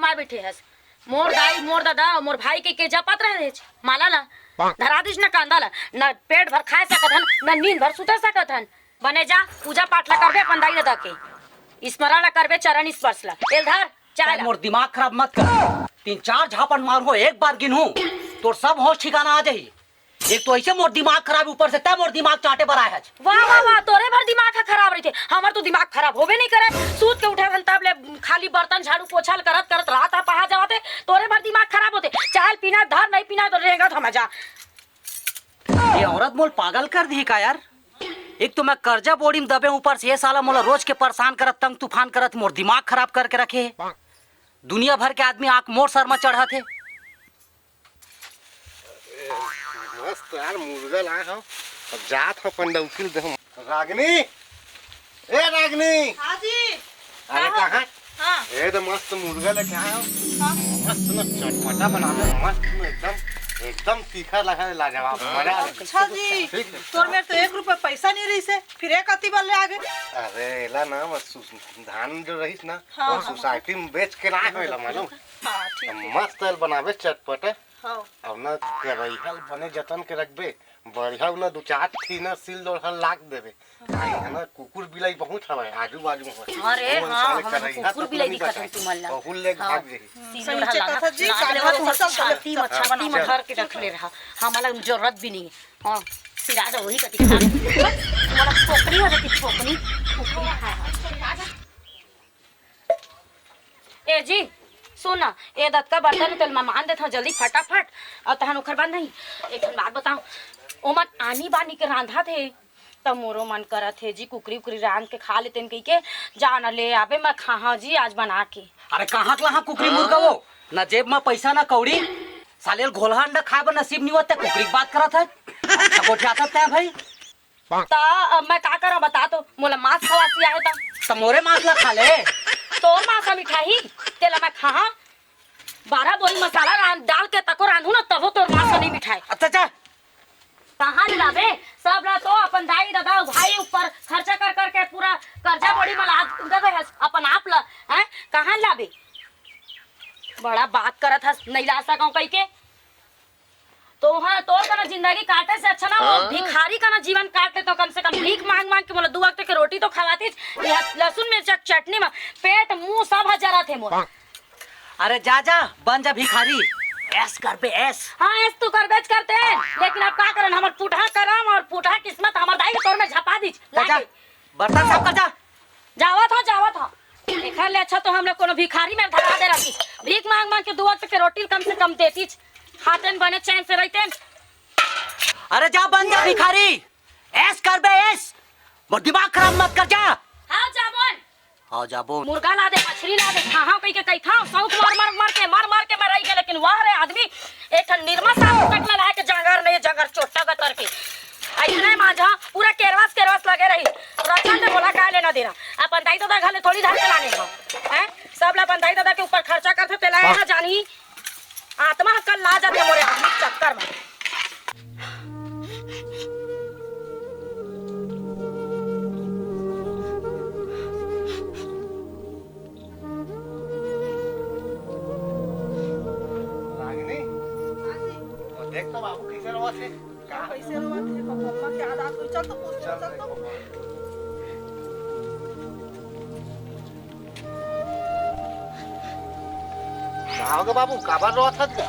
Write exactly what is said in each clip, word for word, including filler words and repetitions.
का बैठे हस? मोर दाई, मोर ददा, मोर भाई के, के जपत रहे रेच। माला ला धरा दिस न कांदा ला, न पेट भर खाए सकत हन, न नींद भर सुते सकत हन। बने जा, पूजा पाठ ला करबे अपन दाई ददा के, स्मरण ला करबे, चरण स्पर्श ला। एल धर, चाय ला। मोर दिमाग खराब मत कर, तीन चार झापड़ मारहूं, एक बार गिनहूं, तोर सब होश ठिकाना आ जाही। एक तो ऐसे मोर दिमाग खराब, ऊपर से तै मोर दिमाग चाटे बर आए हच। वाह, वाह, वाह, तोरे भर दिमाग ह खराब रहिथे, हमर तो दिमाग खराब होबे नहीं करे। सूत के उठे हन तब ले खाली बर्तन झाड़ू पोछा ल करत करत रात ह पहा जावत हे, तोरे भर दिमाग खराब होथे। चाय ल पीना धर, नहीं पीना तो रेंगत हम जा। ये औरत मोल पागल कर दी का यार? एक तो मैं कर्जा बोड़ी में दबे, ऊपर से ये साला मोला रोज के परेशान करत, तंग तूफान करत, मोर दिमाग खराब करके रखे हे। दुनिया भर के आदमी आंख मोर सर में चढ़त हे। मस्त यार, मुर्गा लाए हो। अब जात हो पंडा उकिल दे हम। रागनी, ए रागनी। हाँ जी। अरे का हो? कहाँ? हाँ। ए तो मस्त मुर्गा लेके आए हो। हाँ। मस्त ना चटपटा बनावे, मस्त ना एकदम, एकदम तीखा लगा, लाजवाब, मजा आ गया। अच्छा जी, ठीक है। तोर मेर तो एक रुपया पैसा नहीं रही से, फिर एक अति बल ले आगे। अरे एला ना, बस सु-, धान जो रहीस ना, हाँ, वो हाँ। सोसाइटी में बेच के लाए हो, एला मालूम? हाँ, ठीक है। मस्त एला बनावे चटपटा। हाँ। अब ना करैहा ल बने जतन के रखबे, बढ़िया ना दू चार ठी ना सिल लोढ़ा लाग देबे। काहे ना कुकुर बिलाई बहुत हवय आजू बाजू में। अरे वो हाँ, साले हमन करैहा कुकुर तक बिलाई नहीं दिखत बचाए। हन तुमन ला। ओहू ले हाँ। भाग जाही। सिल सही लोढ़ा चेता लाना, था जी, लाना काले लेवा वाला तुमन सब छाती में, छाती में हाँ। धर के रख ले रहा। हमला जरूरत भी नहीं है। हाँ, सिरा जा वही कति खा। तुम्हारा छोकरी हो जाती छोकरी। छोकरी खा। ए जी, सुन ना, ए दतका बर्तन तेल में मान देत हव जल्दी फटाफट, अउ तहन ओखर बाद नहीं, एक ठन बात बताओ, ओमन आनी बानी के रांधत हे, त मोरो मन करत हे जी, कुकरी उकरी रांध के खा लेतेन कहिके, जा ना ले आबे, मैं खाहा जी आज बना के। अरे कहाँ के लाहा कुकरी मुर्गा वो? ना जेब में पैसा ना कौड़ी, साले ल घोलहा अंडा खाए बर नसीब नहीं होत, कुकरी के बात करत हे। अच्छा गोठियाथस तैं भाई। त अब मैं का करंव बता तो, मोला मांस खवासी आहे त। त मोरे मांस ला खा ले। तोर मांस ह मिठाही, तेला मैं खाहा। बारह बोरी मसाला रांध, डाल के तको रांधू ना, तभो तोर मांस ह नहीं मिठाए। अच्छा जा। कहाँ ले लाबे? सब ला तो अपन दाई ददा भाई ऊपर खर्चा कर कर के पूरा कर्जा बोड़ी में लाद देबे हस अपन आप ला, हैं? कहाँ ले लाबे? बड़ा बात करत हस, नहीं ला सकंव कहिके। तो हाँ, तोर कना जिंदगी काटे से अच्छा ना, वो हाँ? भिखारी कना जीवन काट ले तो कम से कम भीख मांग मांग के मोला दू वक्त के रोटी तो खवातीस। ये लहसुन मिर्चा के चटनी में पेट मुंह सब ह जरत हे मोर। अरे जा जा, बन जा भिखारी, ऐश करबे ऐश। हाँ, ऐश तो करबेच करते हैं, लेकिन अब का करन, हमर पुटहा करम और पुटहा किस्मत हमर दाई के तोर में झपा दीच। जा जा, लाके। बर्तन साफ कर जा। जावत हो, जावत हो। एखर ले अच्छा तो हम लोग कोनो भिखारी में धरा दे रहती। भीख मांग मांग के दू वक्त के रोटी कम से कम देती। खातेन बने चैन से रहतेन। अरे जा बन जा भिखारी, ऐश करबे ऐश। मोर दिमाग खराब मत कर जा। हाँ जाबोन। हाँ जाबोन। मुर्गा ला दे, मछली ला दे, खाहा कहिके कहिथाव, सौत मर मर मर के, मर मर के मराई के, लेकिन वाह रे आदमी, एक ठन निरमा साबुन तक ला लाए के जांगर नहीं, जांगर चोट्टा गतर के। अइसने माझा पूरा केरवास केरवास लगे रही। रचन ले मोला काय लेना देना? अपन दाई ददा घर ले थोड़ी धर के लाने हो। हैं? सब ला अपन दाई ददा के ऊपर खर्चा करथे, तेला एहा जानी। आत्मा ह कल ला जाथे मोरे आदमी के चक्कर में। रागिनी, वो देख तो बाबू कैसे रोवत हे। का? कैसे रोवत हे? पापा, मम्मा के याद आत होही। चल तो पूछ, चल चल तो। देखो। का होगे बाबू, काबर रोवत हस गा?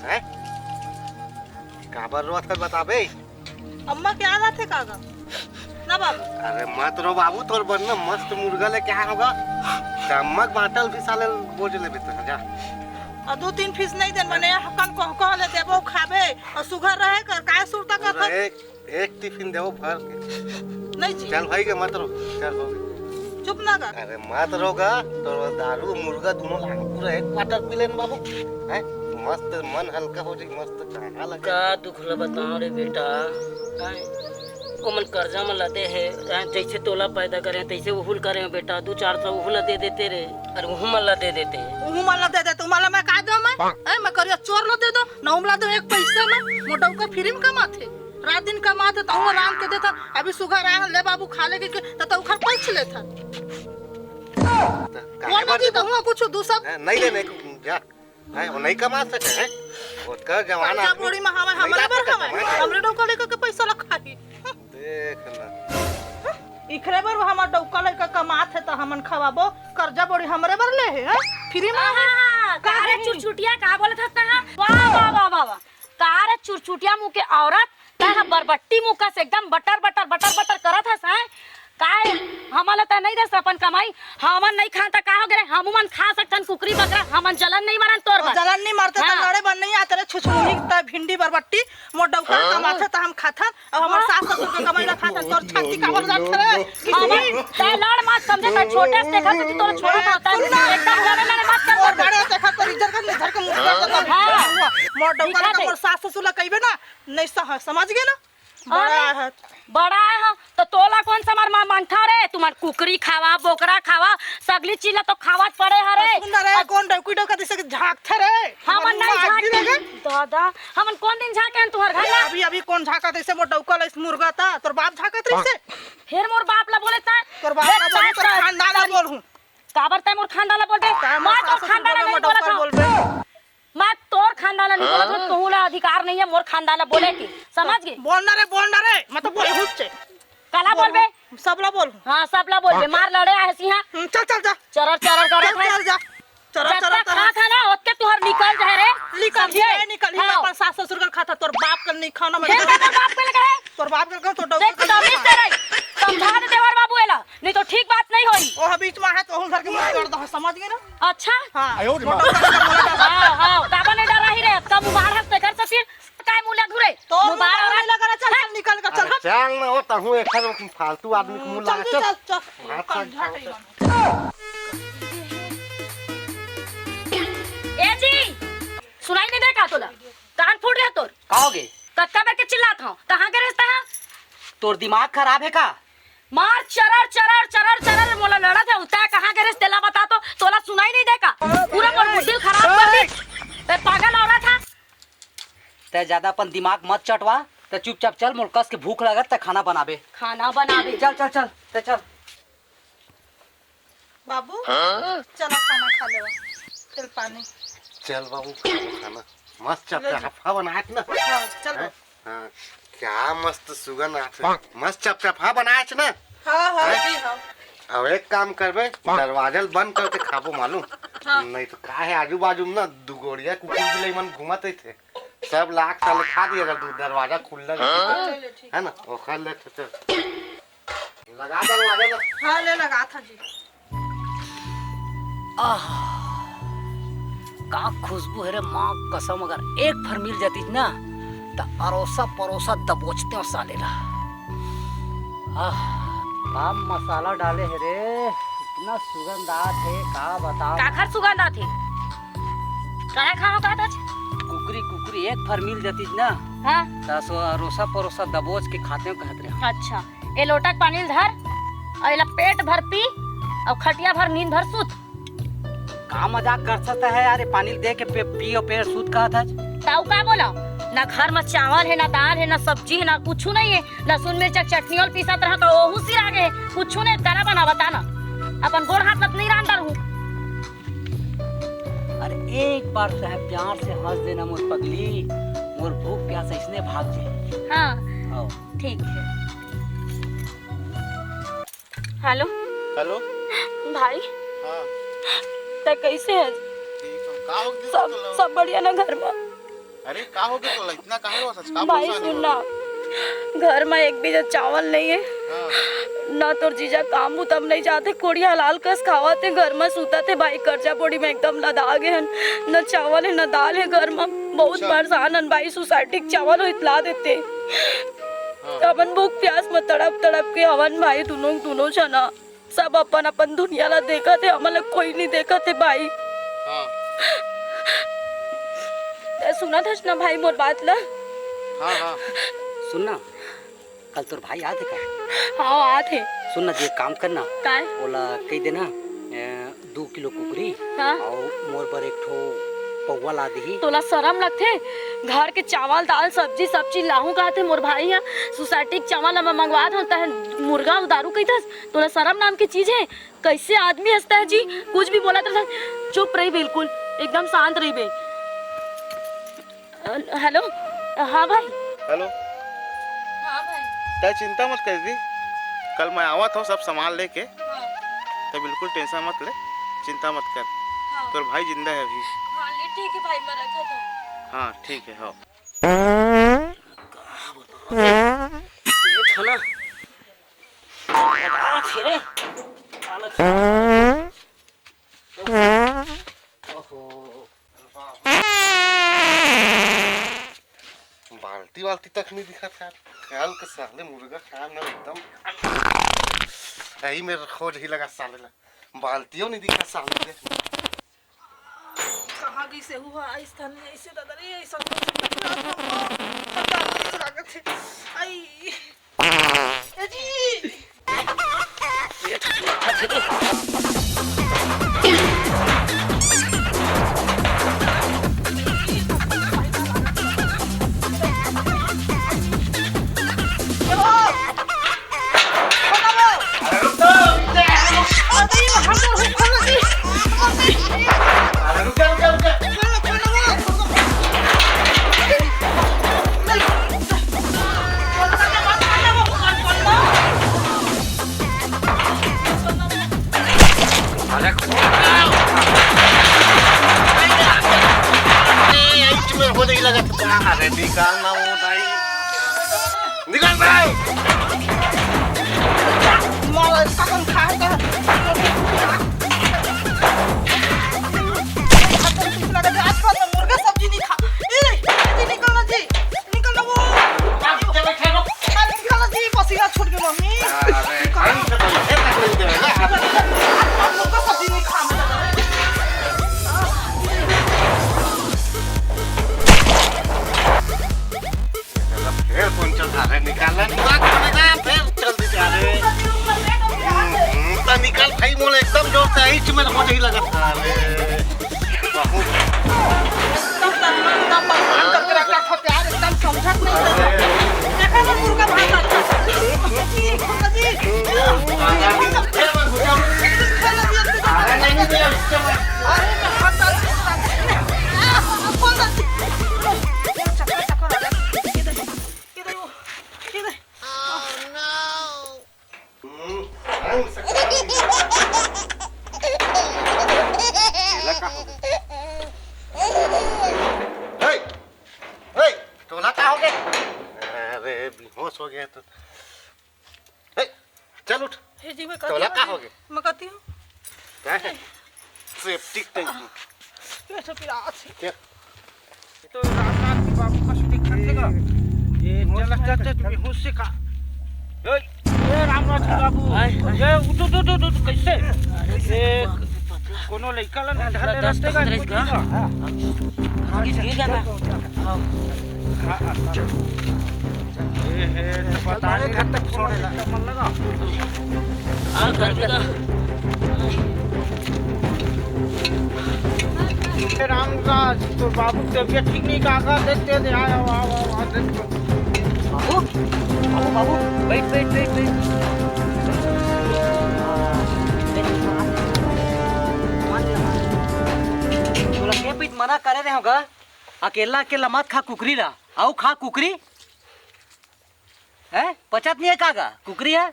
हैं? काबर रोवत हस बताबे? अम्मा के याद आथे का गा? ना बाबू। अरे मत रो बाबू, तोर बर ना मस्त मुर्गा लेके आए हों गा। त अम्मा के बांटल भी साले बोज लेबे त जा। अउ दू तीन पीस नहीं देन, मने हकन कह कह ले देबो खाबे, अउ सुघर रहे कर, काय सुरता करत? अरे एक, एक टिफिन देबो भर के। नहीं जी। चल भाई के मत रो, चल हो गया। चुप ना कर। अरे मत रो गा, तो दारू मुर्गा दोनों लाग पूरा एक क्वार्टर पी लेन बाबू। हैं? मस्त मन हल्का हो जाई, मस्त गाना लगे। का दुख ल बताओ रे बेटा, हैं? ओमन कर्जा म लदे हे, हैं? जइसे तोला पैदा करे, तइसे उहू ल करे बेटा, दू चार सौ उहू ल दे देते रे, अरे उहू मन ल दे देते। उहू मन ल दे देते, उमन ल मैं का दो मैं? हैं? मैं करिया चोर ल दे दो, ना उमन ल दो एक पैसा में, मोटा उकर फ्री में कमाथे, रात दिन कमाथे, तहूँ रांध के देथन, अभी सुघर आए हन, ले बाबू खा ले के, त तहूँ खर पैछ लेथन। त काहे बोल ना बर जी, देबो? कहूँ कुछ दूसर। हैं, नहीं ले, नहीं, जा। हैं, वो नहीं कमा सके हैं। ओतका जमाना कर्जा आदमी बोड़ी में हवे, नहीं हमरे ला बर सके हवे। कमाए। हमरे डौका लइका के पैसा ला खाही। देख ना। इखरे बर हमार डौका लइका कमात हे त हमन खवाबो। कर्जा बोड़ी हमरे बर ले हे, हैं? फ्री में हवे। आहा, का का रे रही? चुरचुटिया, का बोलत हस तहाँ? वाह, वाह, वाह, वाह, वाह। का रे चुरचुटिया मुँह के औरत, तैं ह बरबट्टी मुँह कस एकदम बटर, बटर, बटर, बटर करत हस, हैं? काय, हमन ल तैं नहीं देस अपन कमाई, हमन नहीं खान त का हो गे रे? हमू मन खा सकथन कुकरी बकरा, हमन जलन नहीं मरन तोर ओ, बर। जलन नहीं मरते त हाँ। लड़े बर नहीं आते रे, छुछमुही त भिंडी बरबट्टी, मोर डौका हाँ। कमाथे त हम खाथन, अउ हमर हाँ। सास ससुर के कमाई ला खाथन, तोर छाती काबर जात रे? हमन, तैं लड़ मत समझे, तैं छोटे से देखत हस, तोर छोटे ए, होता सुन ना। एकदम लड़े लड़े मत कर। मोर बड़े देखत तोर इज्जत कर, इधर के मुंह कर देता। हाँ। मोर डौका दिखा ला दे। मोर सास ससुर ला कहिबे ना, नहीं सह, समझ गे ना? बड़ा अरे, है। बड़ा है, हाँ। त तोला कोन समर मा मांगथा रे? तुमन कुकरी खावा, बोकरा खावा, सगली चीज ला तो खावा पड़े हरे। सुन ना रे, अब कोन डौकी डौका तइसे झांकथे रे? हमन नहीं मार झांके। दी रे। दादा, हमन कोन दिन झांके हन तुहर घर ला? अभी, अभी कोन झांका तइसे मोर डौका ला इस मुर्गा ता? तोर बाप झांकत रहिसे? फेर मोर बाप ला बोले ता? तोर बाप फेर ला बोलहूँ, तोर सास, खानदान ला sorry। बोलहूँ। काबर तैं मोर खानदान ला बोलबे? तैं मोर मैं तोर सास ला खानदान ला बोले, नहीं मोर बोलत डौका ला हूँ। बोलबे। मैं तोर खानदान ला नहीं बोलत हूँ, हाँ? तोहू ला अधिकार नहीं है मोर खानदान ला बोले के, समझ गे? बोल ना रे, बोल ना रे, मैं तो बोलहूँ से। काला बोल। बोलबे? सब ला बोल। हाँ, सब ला बोलबे, मार लड़े आए हसी हाँ। हम्म, चल, चल, जा। चरर, चरर करत चल, है। चल, जा। चरर, चरर, जतका चरर। खात है ना, ओतके तुहर निकल जाए रे। निकल समझे? जाए, निकल। हाँ। अपन सास ससुर कर खाता, तोर बाप कर नहीं खाना फिर मत। का तोर बाप के लगे है? तोर बाप के लगे, तोर डौका देख, कर तमीज नहीं से रही। समझा दे देवर बाबू एला। नहीं तो ठीक बात नहीं होई। ओह बीच में है तो हम घर के मुंह कर दो, समझ गए ना? अच्छा। हाँ। आयो रे माँ। हाँ, हाँ, काबर नहीं डरा ही रे, अतका मुबार हस तेकर से फिर काय मुंह लग रे? तो मुबार मुंह और लगा रहा, चल, चल, निकल कर, चल, अरे हट। चल ना, वो तहु एक फालतू आदमी के मुंह चल, लगा, चल, चल। चल, चल। भात साग कंझा खाओ, नहीं चल। बन। ए जी, सुनाई नहीं दे का तोला? कान फूट गया तोर? का हो गे? कतका बेर के चिल्लात हव? कहाँ के रेस तहाँ? तोर दिमाग खराब है का? मार चरर, चरर, चरर, चरर, मोला लड़त है, उता कहाँ के रेस तेला बता तो, तोला सुनाई नहीं दे का? पूरा मोर बुद्धि खराब कर दी। ए, पागल औरत है। तै ज्यादा अपन दिमाग मत चटवा, तै चुपचाप चल, मोर कस के भूख लगत, तै खाना बनाबे। खाना बनाबे। चल, चल, चल, तै चल। बाबू, हाँ? चला खाना खा लेवा। तेल पानी। चल बाबू, खाना, खाना। मस्त ले जी। चपटा हफा बनात ना। हाँ, चल हैं? बाबू। हाँ, क्या मस्त सुगंध आत है। मस्त चपचपा बनात ना। हाँ, हाँ, हैं? जी, हाँ। अब एक काम करबे, दरवाजा ल बंद करके खाबो मालूम। हाँ। नहीं तो का है, आजू बाजू में ना दुगोड़िया कुकुर बिलाई मन घूमत रहिथे। सब लाग साले खा दिए अगर दरवाजा खुल्ला रही तो। हाँ। ले, ले, ठीक है ना? ओखर ले तो चल। लगा दरवाजा ल। हाँ, ले लगा था जी। आह, का खुशबू है रे माँ कसम, अगर एक फर मिल जातीस ना, त अरोसा परोसा दबोचतेंव साले ला। आह, का मसाला डाले है रे, इतना सुगंध आत है, का बताओ। काखर सुगंध आत है? काय खाओ का आज? कुकरी, कुकरी एक फर मिल जातीस ना, हाँ। त सो अरोसा परोसा दबोच के खातेंव कहत रहे। अच्छा। ए लोटा के पानी ल धर, अउ एला पेट भर पी, अउ खटिया भर नींद भर सुत। का मजाक करत है यार, ये पानी ल दे के पे-, पी अउ पेट सुत कहत है। ताऊ का बोला? ना घर में चावल है, ना दाल है, ना सब्जी है, ना कुछ नहीं है, लहसुन मिर्चा के चटनी और पीसत रहा तो ओहू सिरा गे, कुछ नहीं, करा बना बता ना, अपन गोड़ हाथ लत नहीं रांध डालहूँ। अरे एक बार चाहे प्यार से हंस देना मोर पगली, मोर भूख प्यास इसने भाग जाए। हाँ, आओ। ठीक है। हेलो। हेलो। भाई। हाँ। तै कैसे है? ठीक हूँ। का हो गया सब, तोला? सब बढ़िया ना घर में? अरे का हो गया तोला? इतना काहे रोवत हस? का भाई परेशानी सुन हो? ना, घर में एक बीजा चावल नहीं है। हाँ। ना तोर जीजा काम बुता में नहीं जाते, कोढ़िया लाल कस खावत है, घर में सुतत है भाई, कर्जा बोड़ी में एकदम लदा गे हन। ना चावल है, ना दाल है घर में, बहुत अच्छा। परेशान हन भाई, सोसाइटी के चावल होइत ला देते। हाँ। त अपन भूख प्यास में तड़प तड़प के हवन भाई, दुनों, दुनों जना। सब अपन अपन दुनिया ला देखत हे, हमन ला कोई नहीं देखत हे भाई। हाँ। तै सुनत हस ना भाई मोर बात ला? हाँ, हाँ। सुन ना, कल तोर भाई आत हे का? हाँ, आत हे। सुन ना, जे काम कर ना, काय? ओला कहि देना, ए, दू किलो कुकरी हाँ। अउ मोर बर एक ठो पौवा ला दिही। तोला शरम लगथे? घर के चावल, दाल, सब्जी, सब चीज लाहूं कहत हे मोर भाई ह। सोसाइटी के चावल ला मैं मंगवा दो, तहन मुर्गा अउ दारू कहिथस। तोला शरम नाम के चीज हे? कैसे आदमी हंसता है जी? कुछ भी बोला तो चुप रही, बिल्कुल एकदम शांत रही बे। अ, हेलो। हाँ भाई। हेलो। हाँ भाई। तै चिंता मत कर दी, कल मैं आवत हूँ सब सामान लेके। हाँ। तो बिल्कुल टेंशन मत ले, चिंता मत कर। हाँ। तोर भाई जिंदा है अभी। हाँ, ले ठीक है भाई, मैं रखत हूँ। हाँ, ठीक है, हाँ। ये खाना। आ, फिर। खाना खा। ओहो। बाल्टी वाल्टी तक नहीं दिखत हे। कल के साले मुर्गा खाए ना एकदम। यही मेरा खोज ही लगा साले ला। बाल्टियों नहीं दिखा साले के। कहाँ गई से हुआ इस धन ऐसे दादा रे, ऐसा कुछ नहीं लगा था। पता नहीं कैसे लागत है। आई। ए जी। अरे, अरे, यही तुम्हें हो नहीं लगा। अरे, निकाल ना वो भाई। निकाल भाई। मारा, इसका कौन खाएगा? आजकल मैं मुर्गा सब्जी नहीं खा। ए, जी, निकल ना जी। निकल ना वो। आप क्या बैठे हो? अरे, निकल ना जी, पसीना छूट गया, मम्मी। अरे, ढंग से बैठे तक नहीं देगा। आप लोग का सब्जी नहीं खा, मैं। साला फेर कौन चल रहा है? निकाल ले, निकाल, निकाल, फेर चल दी जा रे। हम्म, तो निकाल भाई, मोला एकदम जोर से, इच में हो नहीं लगा। अरे, बहुत। एकदम तन मन, एकदम परेशान करके रखा था यार, एकदम समझत नहीं था। देखा ना मुर्गा भाई का। जी, जी। अरे, नहीं, नहीं, नहीं, इसके बाद। अरे, मैं बहुत ज्यादा, खोल दे। चक्कर, चक्कर आ रहा है। ये देखो, ये देखो, ये देखो। हम्म, ढंग से काम नहीं करता। ये लगा हो गया। हे, हे, तोला का हो गया? अरे, बेहोश हो गया तो। हे, चल उठ। हे जी, मैं कहती तोला हूँ का जी, हो गया? मैं कहती हूँ। क्या है? सेप्टिक टैंक में। ये सब पिरात है। क्या? ये तो रामनाथ जी बाबू का शूटिंग करते का। ये चला चाचा, तुम बेहोश से का। ए, ए, रामनाथ जी बाबू। आय, आय। ये उठ, उठ, उठ, उठ, उठ, कैसे? ये कोनो लइका ला ना धर ले रस्ते का, कुछ नहीं का। हाँ। हाँ, हाँ, हाँ। ए, हे, तो पता नहीं घर तक छोड़े ला। मन लगा। हाँ, घर पे का। ए, रामदास, तोर बाबू के तबीयत ठीक नहीं का, का देख, दे, दे, आ, आ, आ, आ, आ, देख। बाबू, बाबू, बाबू, बैठ, बैठ, बैठ, बैठ। तोला के पीत मना करे रहे होगा, अकेला, अकेला मत खा कुकरी ला, आओ खा कुकरी। हैं? पचत नहीं है का गा? कुकरी है?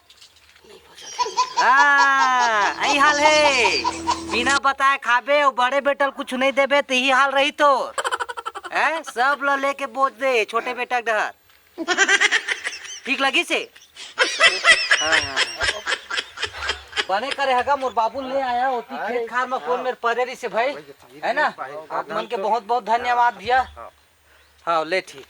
हाँ, यही हाल है। बिना बताए खाबे और बड़े बेटा ल कुछ नहीं देबे तो यही हाल रही तोर। हैं? सब ल लेके बोझ दे छोटे बेटा के डहर। ठीक लगी से? हाँ, हाँ। बने करे हगा, मोर बाबू ले आया होती खेत खार में, कौन मेर परे रही से भाई, है ना? आप मन के बहुत बहुत धन्यवाद भैया। हाँ, ले ठीक।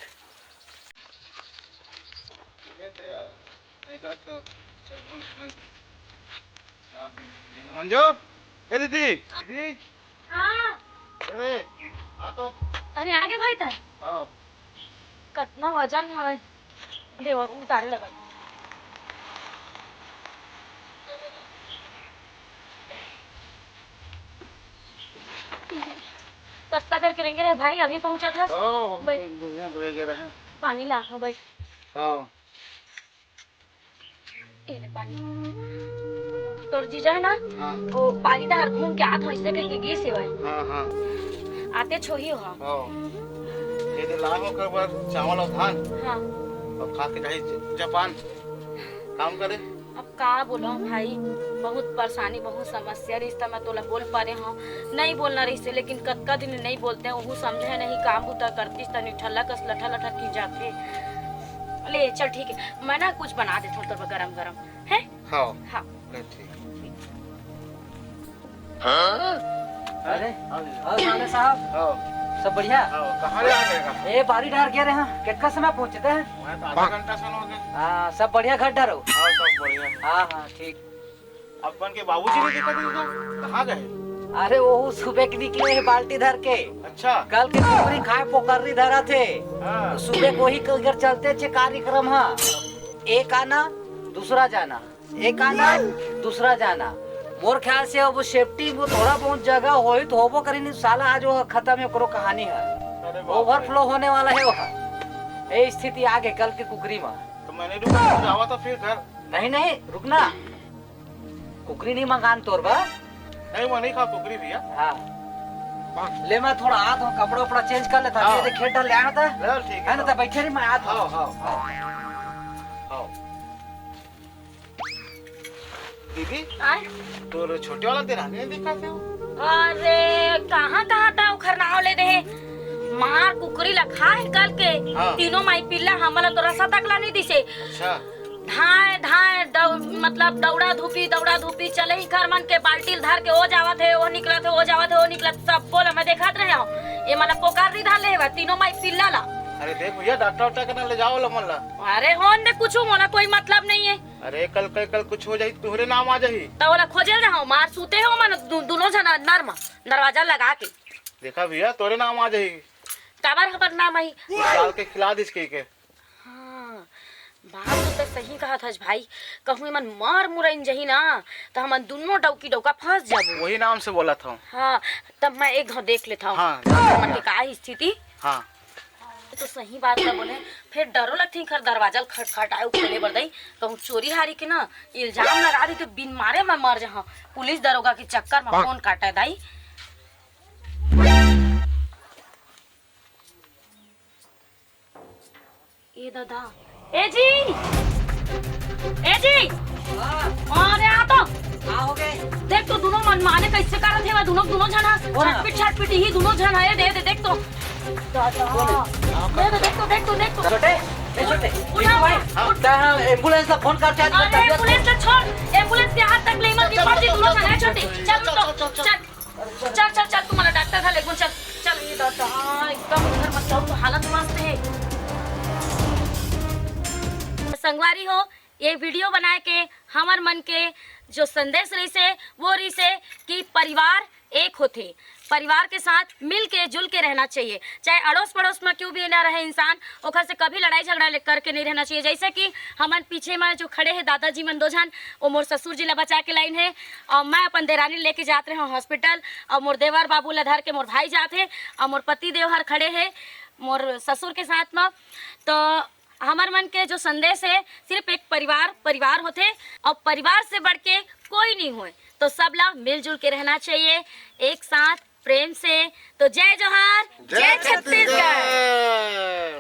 मंजू, ए दीदी, दीदी। हाँ। अरे, आ तो। अरे, आगे भाई ता। हाँ। कतना वजन हवे? देवर उतारे लगा। कतका देर के रेंगे रहे भाई, अभी पहुंचा था। हाँ, भाई। बढ़िया, बढ़िया, बढ़िया। पानी ला, हाँ भाई। हाँ। ये ले पानी। तोर जीजा है ना, हाँ। वो पानी डार घूम के आत हो, इससे कह के गिस हे भाई। हाँ, हाँ। आते छोही हो। हाँ। ये दे लाए हो कबर चावल और धान। हाँ। और खा के जाही ज-, जापान काम करे। अब का बोलंव भाई, बहुत परेशानी, बहुत समस्या रहिस त मैं तोला बोल पारे हंव, नहीं बोलना रहिस हे, लेकिन कतका दिन नहीं बोलते, ओहू समझे नहीं, काम बुता करतिस त निठल्ला कस लठा लठा की जाथे। ले चल ठीक है, मैं ना कुछ बना देथंव तोर बर गरम गरम, हैं? हाँ। हाँ। ले ठीक। अरे, और साले साहब, हाँ। सब बढ़िया? हाँ, कहाँ ले आ गए का? ए, बारी डार गया रहे हैं, कितना समय पहुँचते हैं? मैं तो आधा घंटा से हो गए। हाँ, सब बढ़िया घर डारो? हाँ, सब बढ़िया है। हाँ, हाँ, ठीक। अपन के बाबूजी नहीं दिखा दिए का? कहाँ गए? अरे, वो सुबह के निकले हैं बाल्टी धर के। अच्छा। कल के कुकरी खाए पोकर्री धरा थे। हाँ। तो सुबह को ही कल घर चलते थे कार्यक्रम, हाँ। एक आना, दूसरा जाना। एक आना, दूसरा जाना। मोर ख्याल से अब safety में थोड़ा बहुत जगह होई तो होबो करी, नहीं साला आज वो खत्म है, ओकरो कहानी है। अरे बाप रे। Overflow होने वाला है वो। ये स्थिति आ गई कल की कुकरी में। तो मैंने रुका, जावा तो फिर घर। नहीं, नहीं, रुकना। कुकरी नहीं मंगान तोर बा। नहीं, वो नहीं खा कुकरी भैया। हाँ। ले, मैं थोड़ा आ तो कपड़ा उपड़ा change कर लेता, हाँ। ये खेत डाल ले आया था। चल, ठीक है, है ना, हाँ। तो बैठे रही, मैं आता हूँ। हाँ, हाँ, हाँ। हाँ। दीदी, आय? तोर छोटे वाला देरानी नहीं दिखा थे वो? अरे, कहाँ, कहाँ था ओखर नाव ले दे? मार कुकरी ला खा है कल के। हाँ। तीनों माई पिल्ला हमला तो रसा तक ला नहीं दिसे। अच्छा। धाए, धाए, दौ-, मतलब दौड़ा धूपी, दौड़ा धूपी चले ही घर मन के बाल्टी ल धर के ओ जावत है, ओ निकलत है, ओ जावत है, ओ निकलत, सब बोला मैं देखत रहे हूँ। ये मला पोकार नहीं धर ले है, तीनों माई पिल्ला ला। अरे देख भैया, डॉक्टर, डॉक्टर के ना ले जाओ ला मन ला। अरे होन दे कुछ, मोला कोई मतलब नहीं है। अरे कल, कल, कल कुछ हो जाही, तोहरे नाम आ जाही। त ओला खोजे रहो, मार सूते हो मन दु-, दुनो झन अंदर म दरवाजा लगा के। देखा भैया, तोरे नाम आ जाही। काबर हमर नाम आही? डाल के खिला दिस के, के। हाँ, बात तो तै सही कहत हस भाई। कहूँ एमन मर मुरइन जही ना, त हमन दुनो डौकी डौका फंस जाबो। वही नाम से बोलत हूँ। हाँ, तब मैं एक घाव देख लेत हूँ। हाँ, हमन के का स्थिति। हाँ। तो सही बात ला बोले, फिर डरो लगथे, खर दरवाजा ल खटखटाए, खोले बर दई, कहूँ चोरी हारी के ना इल्जाम लगा दी, तो बिन मारे मैं मर जहाँ, पुलिस दरोगा के चक्कर में फोन काटा दाई। ए दादा, ए जी, ए जी, हाँ। अरे आ तो। का हो गए? देख तो दुनो मनमाने कैसे करत हे, दुनो, दुनो झन हा। बोल ना। छटपिट, छटपिट, ही दुनो झन हा, ए दे, दे, देख तो। दादा। बोल। दे, दे, देख तो, देख तो, देख तो। छोटे, ए छोटे, उठा, बिट्टू भाई, उठा। तै हाँ, एम्बुलेंस ला फोन कर, चाहे अरे तबियत एम्बुलेंस ला छोड़, एम्बुलेंस के हाथ तक ले मत, चल, पड़ जी, चल, दुनो चल, झन हा, चल, छोटे। चल, चल, चल, चल, चल। चल, चल, चल, तुम्हारा डॉक्टर था, लेगुन चल, चल, ये दादा, हाँ, एकदम घर मत जाओ, तो हालत मस्त है। संगवारी हो, ये वीडियो बनाए के हमर मन के जो संदेश रहिसे, वो रहिसे कि परिवार एक होथे, परिवार के साथ मिल के जुल के रहना चाहिए, चाहे अड़ोस पड़ोस में क्यों भी ना रहे इंसान, ओकर से कभी लड़ाई झगड़ा ले-, करके नहीं रहना चाहिए। जैसे कि हमन पीछे में जो खड़े हैं दादाजी मन दो झन, वो मोर ससुर जी ला बचा के लाइन है, और मैं अपन देरानी लेके जात रहे हूँ हॉस्पिटल, और मोर देवर बाबू ला धर के मोर भाई जात है, और मोर पति देव हर खड़े है मोर ससुर के साथ में। तो हमर मन के जो संदेश है, सिर्फ एक परिवार, परिवार होथे, और परिवार से बढ़ के कोई नहीं होए। तो सब ला मिलजुल के रहना चाहिए, एक साथ प्रेम से। तो जय जोहार, जय जय छत्तीसगढ़। छत्तीसगढ़।